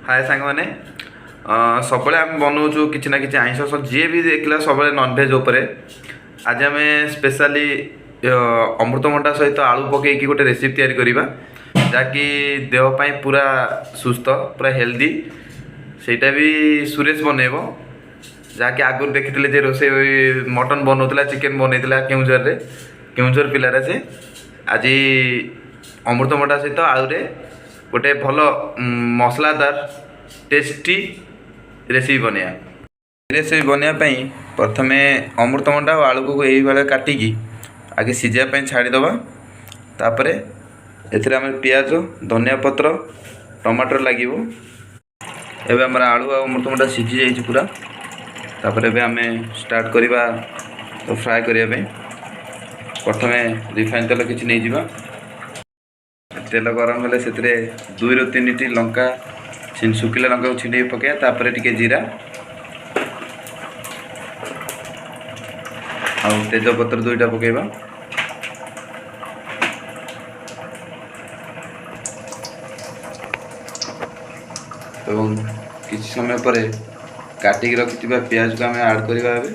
ହାଏ ସାଙ୍ଗମାନେ, ସବୁବେଳେ ଆମେ ବନାଉଛୁ କିଛି ନା କିଛି ଆଇଁଷ। ଯିଏ ବି ଦେଖିଲା ସବୁବେଳେ ନନଭେଜ୍ ଉପରେ। ଆଜି ଆମେ ସ୍ପେଶାଲି ଅମୃତଭଣ୍ଡା ସହିତ ଆଳୁ ପକାଇକି ଗୋଟେ ରେସିପି ତିଆରି କରିବା, ଯାହାକି ଦେହ ପାଇଁ ପୁରା ସୁସ୍ଥ, ପୁରା ହେଲ୍ଦି। ସେଇଟା ବି ସୁରେଶ ବନେଇବ, ଯାହାକି ଆଗରୁ ଦେଖିଥିଲେ ଯେ ରୋଷେଇ ମଟନ୍ ବନାଉଥିଲା, ଚିକେନ୍ ବନେଇଥିଲା କେଉଁଝରରେ। କେଉଁଝର ପିଲାଟା ସେ। ଆଜି ଅମୃତଭଣ୍ଡା ସହିତ ଆଳୁରେ ଗୋଟେ ଭଲ ମସଲାଦାର ଟେଷ୍ଟି ରେସିପି ବନେଇବା। ରେସିପି ବନେଇବା ପାଇଁ ପ୍ରଥମେ ଅମୃତଭଣ୍ଡା ଆଉ ଆଳୁକୁ ଏଇଭଳିଆ କାଟିକି ଆଗେ ସିଝିବା ପାଇଁ ଛାଡ଼ିଦେବା। ତାପରେ ଏଥିରେ ଆମେ ପିଆଜ, ଧନିଆ ପତ୍ର, ଟମାଟର ଲାଗିବ। ଏବେ ଆମର ଆଳୁ ଆଉ ଅମୃତଭଣ୍ଡା ସିଝି ଯାଇଛି ପୁରା। ତାପରେ ଏବେ ଆମେ ଷ୍ଟାର୍ଟ କରିବା ତ ଫ୍ରାଏ କରିବା ପାଇଁ। ପ୍ରଥମେ ରିଫାଇନ୍ ତେଲ କିଛି ନେଇଯିବା। ତେଲ ଗରମ ହେଲେ ସେଥିରେ 2ରୁ 3ଟି ଲଙ୍କା, ଶୁଖିଲା ଲଙ୍କାକୁ ଛିଣ୍ଡେଇକି ପକାଇବା। ତାପରେ ଟିକେ ଜିରା ଆଉ ତେଜପତ୍ର 2ଟା ପକାଇବା। ଏବଂ କିଛି ସମୟ ପରେ କାଟିକି ରଖିଥିବା ପିଆଜକୁ ଆମେ ଆଡ଼୍ କରିବା। ଏବେ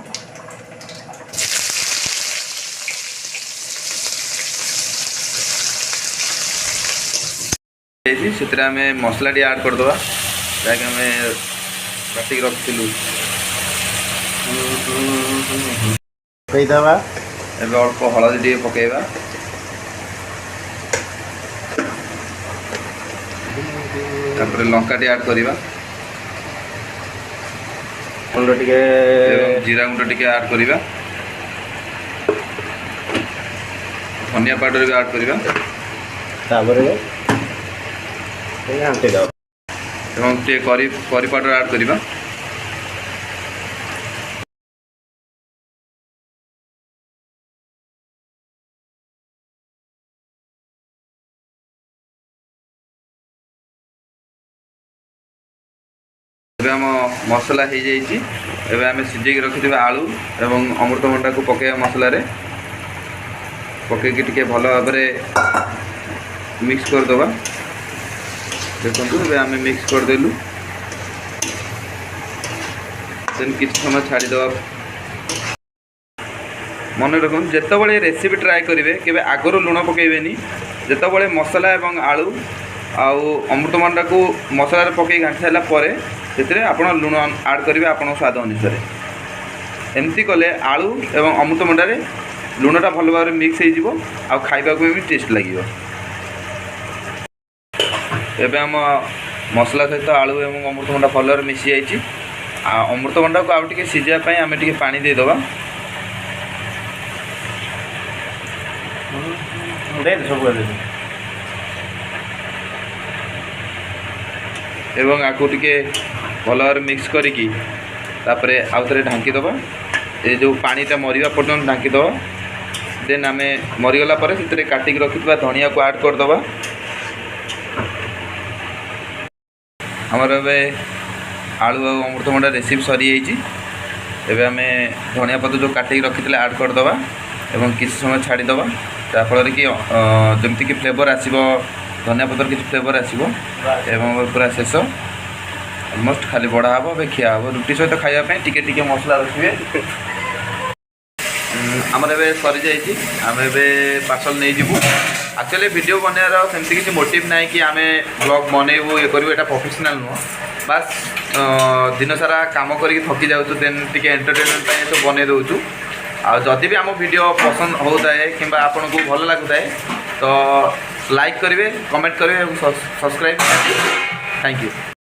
ହେଇଛି, ସେଥିରେ ଆମେ ମସଲା ଟିକେ ଆଡ଼୍ କରିଦେବା, ଯାହାକି ଆମେ ବାଟିକି ରଖିଥିଲୁ। ପକେଇଦେବା। ଏବେ ଅଳ୍ପ ହଳଦୀ ଟିକେ ପକାଇବା। ତାପରେ ଲଙ୍କା ଟିକେ ଆଡ଼୍ କରିବା। ଗୁଣ୍ଡ ଟିକେ। ଏବଂ ଜିରା ଗୁଣ୍ଡ ଟିକେ ଆଡ଼୍ କରିବା। ଧନିଆ ପାଉଡ଼ର ବି ଆଡ଼୍ କରିବା। ତାପରେ ଘାଣ୍ଟି ଦେବା। ଏବଂ ଟିକେ କରି କରି ପାଉଡ଼ର ଆଡ଼୍ କରିବା। ଏବେ ଆମ ମସଲା ହେଇଯାଇଛି। ଏବେ ଆମେ ସିଝେଇକି ରଖିଥିବା ଆଳୁ ଏବଂ ଅମୃତଭଣ୍ଡାକୁ ପକାଇବା। ମସଲାରେ ପକାଇକି ଟିକେ ଭଲ ଭାବରେ ମିକ୍ସ କରିଦେବା। ଦେଖନ୍ତୁ, ଏବେ ଆମେ ମିକ୍ସ କରିଦେଲୁ। ଦେନ୍ କିଛି ସମୟ ଛାଡ଼ିଦେବା। ମନେ ରଖନ୍ତୁ, ଯେତେବେଳେ ରେସିପି ଟ୍ରାଏ କରିବେ, କେବେ ଆଗରୁ ଲୁଣ ପକାଇବେନି। ଯେତେବେଳେ ମସଲା ଏବଂ ଆଳୁ ଆଉ ଅମୃତଭଣ୍ଡାକୁ ମସଲାରେ ପକାଇ ଘାଣ୍ଟି ସାରିଲା ପରେ ସେଥିରେ ଆପଣ ଲୁଣ ଆଡ଼୍ କରିବେ ଆପଣଙ୍କ ସ୍ୱାଦ ଅନୁସାରେ। ଏମିତି କଲେ ଆଳୁ ଏବଂ ଅମୃତଭଣ୍ଡାରେ ଲୁଣଟା ଭଲ ଭାବରେ ମିକ୍ସ ହେଇଯିବ ଆଉ ଖାଇବାକୁ ବି ଟେଷ୍ଟ ଲାଗିବ। ଏବେ ଆମ ମସଲା ସହିତ ଆଳୁ ଏବଂ ଅମୃତଭଣ୍ଡା ଭଲ ଭାବରେ ମିଶି ଯାଇଛି। ଆଉ ଅମୃତଭଣ୍ଡାକୁ ଆଉ ଟିକେ ସିଝିବା ପାଇଁ ଆମେ ଟିକେ ପାଣି ଦେଇଦେବା। ଦେଇଦେ ସବୁ ଦେଇଦେ। ଏବଂ ଆକୁ ଟିକେ ଭଲ ଭାବରେ ମିକ୍ସ କରିକି ତାପରେ ଆଉ ଥରେ ଢାଙ୍କି ଦେବା। ଏ ଯେଉଁ ପାଣିଟା ମରିବା ପର୍ଯ୍ୟନ୍ତ ଢାଙ୍କି ଦେବା। ଦେନ୍ ଆମେ ମରିଗଲା ପରେ ସେଥିରେ କାଟିକି ରଖିଥିବା ଧନିଆକୁ ଆଡ଼୍ କରିଦେବା। ଆମର ଏବେ ଆଳୁ ଆଉ ଅମୃତଭଣ୍ଡା ରେସିପି ସରିଯାଇଛି। ଏବେ ଆମେ ଧନିଆ ପତ୍ର ଯେଉଁ କାଟିକି ରଖିଥିଲେ ଆଡ଼୍ କରିଦେବା ଏବଂ କିଛି ସମୟ ଛାଡ଼ିଦେବା, ଯାହାଫଳରେ କି ଯେମିତିକି ଫ୍ଲେଭର୍ ଆସିବ, ଧନିଆ ପତ୍ର କିଛି ଫ୍ଲେଭର୍ ଆସିବ। ଏବଂ ପୁରା ଶେଷ ଅଲମୋଷ୍ଟ, ଖାଲି ବଢ଼ା ହେବ, ଏବେ ଖିଆ ହେବ। ରୁଟି ସହିତ ଖାଇବା ପାଇଁ ଟିକେ ଟିକେ ମସଲା ରଖିବେ। ଆମର ଏବେ ସରିଯାଇଛି। ଆମେ ଏବେ ପାର୍ସଲ୍ ନେଇଯିବୁ। ଆକ୍ଚୁଆଲି ଭିଡ଼ିଓ ବନେଇବାର ସେମିତି କିଛି ମୋଟିଭ୍ ନାହିଁ କି ଆମେ ବ୍ଲଗ୍ ବନେଇବୁ, ଇଏ କରିବୁ। ଏଇଟା ପ୍ରଫେସନାଲ୍ ନୁହଁ। ବାସ୍ ଦିନ ସାରା କାମ କରିକି ଥକି ଯାଉଛୁ, ଦେନ୍ ଟିକେ ଏଣ୍ଟରଟେନମେଣ୍ଟ ପାଇଁ ଏସବୁ ବନେଇ ଦେଉଛୁ। ଆଉ ଯଦି ବି ଆମ ଭିଡ଼ିଓ ପସନ୍ଦ ହେଉଥାଏ କିମ୍ବା ଆପଣଙ୍କୁ ଭଲ ଲାଗୁଥାଏ, ତ ଲାଇକ୍ କରିବେ, କମେଣ୍ଟ କରିବେ ଏବଂ ସବସ୍କ୍ରାଇବ୍। Thank you.